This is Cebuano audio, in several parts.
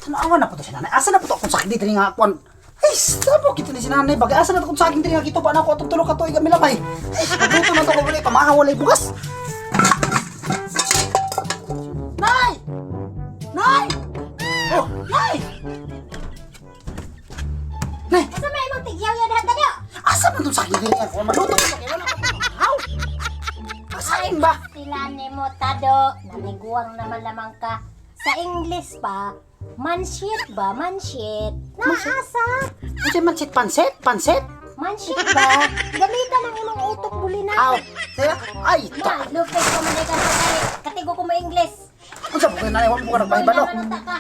Tanawa na po to si nanay. Asa na po to akong sakit dito nga kuan? Ay, sabo kita ni si nanay. Bagay asa na to akong saging diri nga kitupa na ako atong tulo ka tuig ang milabay. Ay, magluto na to ko wala pamahaw walay bugas. Nay! Nay! Oh, nay! Nay, Asa may imong tigyaw ya dahat tayo? asa man tong saging diri nga kuan? Magluto ko kay wala pa pamahaw. Asain ba? Sila nimo tado, namiguang naman lamang ka. Sa English pa, manshit ba? Manshit. Naasa? Unsa man sit panset? Panset? Manshit ba? Gamitan ang imong utok bulina. Aw, sila? Ay, to. Ma, lupit ko man ka sa kay katigo ko mo English. Unsa po kay nanay, wa po ka nagpahibalo. Uy, ta ka.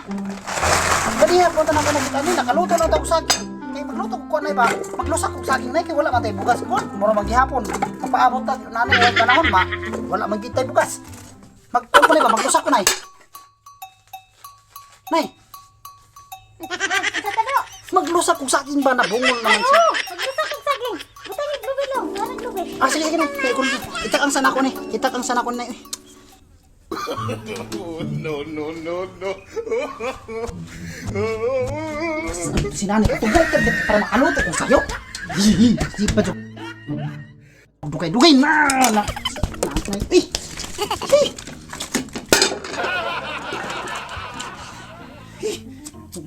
Kaniya po tanan ko nagkita ni nakaluto na daw saging. Kay magluto ko kuan ba? Maglusak ko saging nay kay wala man tay bugas ko. Mura maghihapon. Magpaabot ta nanay wala panahon ma. Wala man gid tay bugas. Magkuan ko nay ba maglusak ko nay. Nay, Unsa tado? maglusak ko saging ba nabungol naman siya. Oh, maglusak kog saging. Butang iglubi lo, wala glubi. Ah, sige sige nay. Kay kun itak ang sana ko ni. Itak ang sana ko nay. No, no, no, no. Si nanay tugay ka para makaluto ko sayo. Hihi, di pa jud. Dugay dugay na na. Na, eh. Eh. Eh.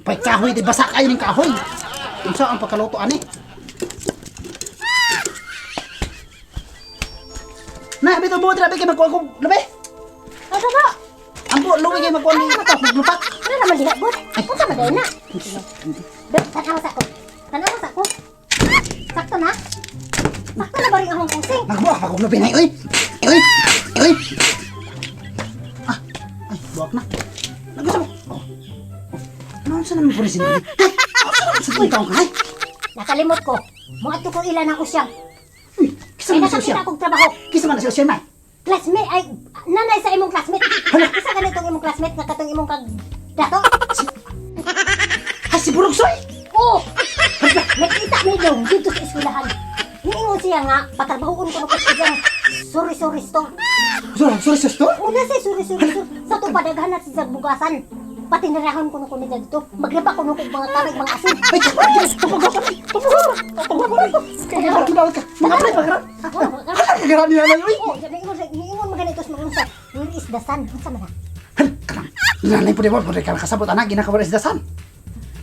Pay kahoy di basa kayo ning kahoy. Unsa ang pagkaluto ani? Na, bitaw buot labi kay magkuha ko labi. Asa ba? Ampo luwi kay magkuha ni ito, maglupak. Ano naman diha, bot? Unsa man dai na? Dok, tanaw sa ko. Tanaw sa ko. Sakto na? Sakto na ba rin akong kusing? Magbuak pa kog labi na oy. Oy. Oy. Ah, ay, buak na. Nagusto mo. Oh. Oh. Ano sa naman po rin sinili? Ay, ano sa naman sa tingkaw ka? Ay, Nakalimot ko. Moadto ko ila ng usyang. uy, kisa Ay man na siya nakakita siya. akong trabaho. Kisa man na siya siya na. Classmate ay nanay sa imong classmate. Hala. Isa ganitong imong classmate nga katong imong kag dato. Ay, si Burugsoy! Oh. Nakita ni dong dito sa eskwelahan. Niingon siya nga patrabahoon ko ko sa iyang sorry sorry store. Sorry, sorry, sa store? Una siya sorry sorry store. Sa to padaghan at sa bugasan. Patinirahan ko ko niya dito. Maglaba ko ko mga kamay mga asin. Ay, kapag, kapag, kapag, kapag, kapag, kapag, ka. Mga pre, pagkaran. Hala, kagaran niya na, uy. Oh, niingon siya, niingon maganito sa mga unsa. Where is the sun? Unsa man na? Hala, karang. Nanay po di ba, po di ka nakasabot, anak, ginakawala sa dasan.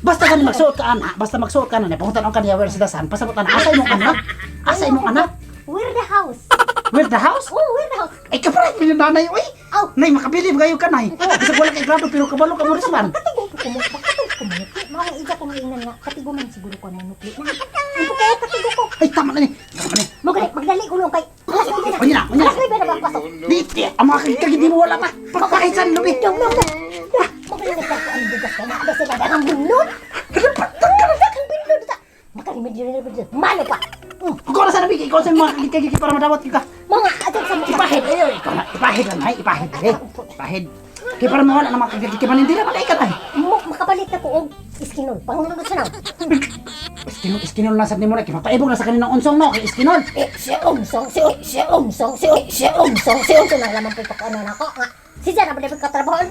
Basta ka ni magsuot ka, anak. Basta magsuot ka na, pangutan ka niya, where sa dasan. Pasabot, anak, asa imong anak? Asa imong anak? Where the house? Where the house? Oh, where the house? Ay, kapalit mo yung nanay, uy! Aw. Nay, makabilib kayo ka, nay. Bisag wala kay grado, pero kabalo ka mo rin. Katigo ko mo, katigo ko mo. Mao ija ko maingan nga, katigo man siguro ko mo nukli. Na. Ang kaya katigo ko. Ay, tama na ni. Tama na ni. Magdali, magdali ko lang kay alas 9 na. Unya na, unya na. Alas 9 na ba pasok? Di, di, ang mga kagid mo wala pa. Pagpakisan, lubi. Dong dong dong. Magdali ko ang bugas kay naa sila daghang bunlod. Daghang bunlod ta. Makarimedyo na ba Malo pa. Ikaw na sa nabi, ikaw sa mga kagid-kagid para madawat ka. Mga atong sa mukha. Ipahid, ay, ikaw na, ipahid lang, nay, ipahid, eh. Ipahid. Kaya para mawala ng mga kagid-kagid, hindi na malay ka, nay. Mo makapalit na ko og iskinol. Panglulod sa nang. Iskinol, iskinol na sa nimo na, kipapaibog na sa kaninang unsong, no, kay iskinol. Eh, si Omsong, si si Omsong, si si Omsong, si Omsong na lamang po pagkaano na ako nga. Si Jana ba dapat katrabaho?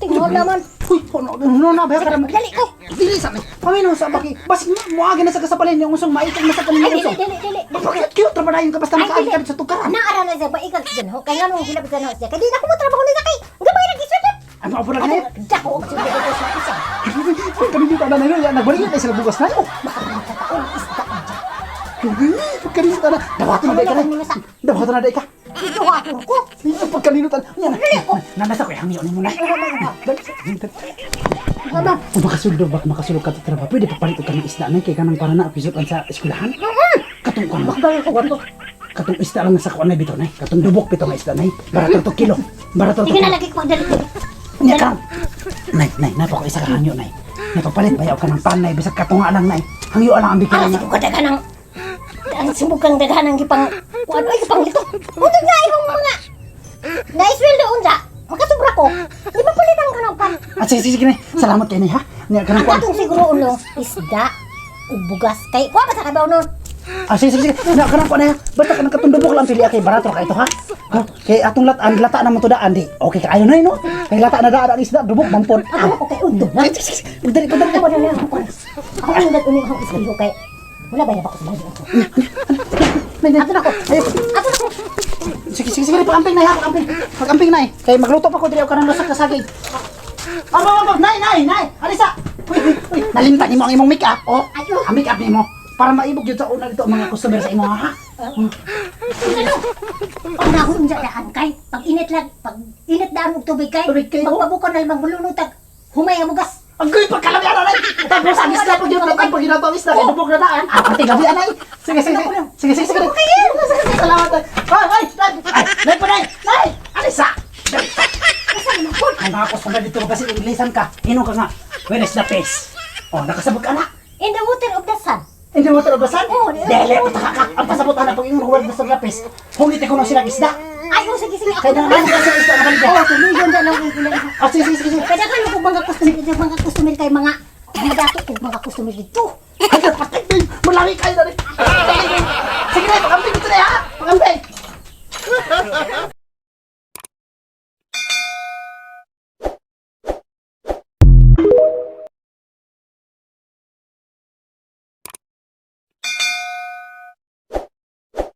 Tingnan naman. Uy, ano, ano na, ba, Sige, magdali ko. Dili sa amin. Pamino sa baki. Basig mo, muagi na sa kasapalin yung usong maikag na sa kaninang Ay, dili, usong. dili, dili. Bakit cute ra ba na yun ka basta Ay, makaagi dili. ka sa tukaran? Naara na siya, baikag siya ho. Kaya nga nung hilab siya ho siya. Kaya di na ako mo trabaho nila kay. Gamay ra gisod. Ano ako na ganyan? Dako og sila ko sa isa. Uy, kami dito na na nagbalik na sila bugas na. Oh, Makapalit ka taon isda ang dyan. pagkanino ta na. Dawato na day ka na. Dawato na day ka. Ito ako ko. Pagkanino ta. Yan. Nanasa ko hangyo ni mo na. Ano? Kung makasuldo ba makasulod ka sa trabaho, pwede papalit ka ng isda na kay kanang para na episode sa eskwelahan. Katong kuan ba? Katong isda lang sa kuan na bitaw na. Katong dubok bitaw nga isda na. Barato to kilo. Barato to Sige kilo. na lagi ko magdali. Nya ka. Nay, nay, napako isa ka hangyo nay. Napapalit bayaw ka ng pan nay bisag katunga lang nay. Hangyo lang ang bikira Ara nga. sa ko daghan ang ang sibukang daghan ang gipang kuan oy gipang lito. Unsa nga imong mga naisweldo unsa? Makasubra ko. Di ba palitan ka ng pan? Ah, sige, sige, sige, nay. Salamat kay nay ha. Nya ka ng Ang kuan. katong siguro uno isda ug bugas kay kuha ba sa kabaw nun? Ah, sige, sige, sige. Na, kanang ko na ya. Basta kanang katundubok lang pili kay barato ka ito ha. Ha? Kay atong lataan, lata naman to daan di. Okay kaayo na no. Kay lata na daan ang isda dubok mampon. Ako ko kay undo na. Sige, sige, sige. Magdali, magdali. Ako na lang ako. Ako ang undot uni akong isbiho kay wala ba na ba ko sa balde ako. Nay, nay. Ato na ko. Ay, Ato na ko. sige, sige, sige, pagamping na ha, pagamping. Pagamping na eh. Kay magluto pa ko diri og kanang lusak ka saging. Amo, amo, nay, nay, nay. Alisa. Uy, uy, uy. Nalimtan nimo ang imong make-up, oh. Ayo. Ang make-up nimo para maibog jud sa una dito ang mga customer sa imo ha. Ano? Pag nahon sa daan kay pag init lang, pag init daan og tubig kay, Tubig kay, oh. magpabuko na limang mulunutag, humay ang bugas. Ang gay pagkalabi anay. Tapos ang isda pag yun pag ginato ang isda kay dubog na daan. Ah, pati gabi anay. Sige, sige, sige. Sige, sige, sige. Sige, sige, salamat. Ay, ay, ay, ay, nay pa nay. Nay, alisa. Asa naman po? Ay, mga customer dito kasi Inglesan ka. Inom ka nga. Where is the fish? Oh, nakasabot ka na. In the water of the sun. Hindi mo ito basan? Oo, di- Dili, pataka ka. Ang pasabot na pag ingon where is the fish? Hungit ko na sila isda. Ay, oh, sige, sige. Ako Kaya na nga sila isda na baligya. Oh, tuloy yun dyan lang ang ilan. Ah, sige, sige, sige. Kaya kan ko mga customer dito, mga customer kay mga mga dato ko mga customer dito. Ay, patay din. Malaki kayo na rin. Sige na, pakamping dito na ha. Pakamping.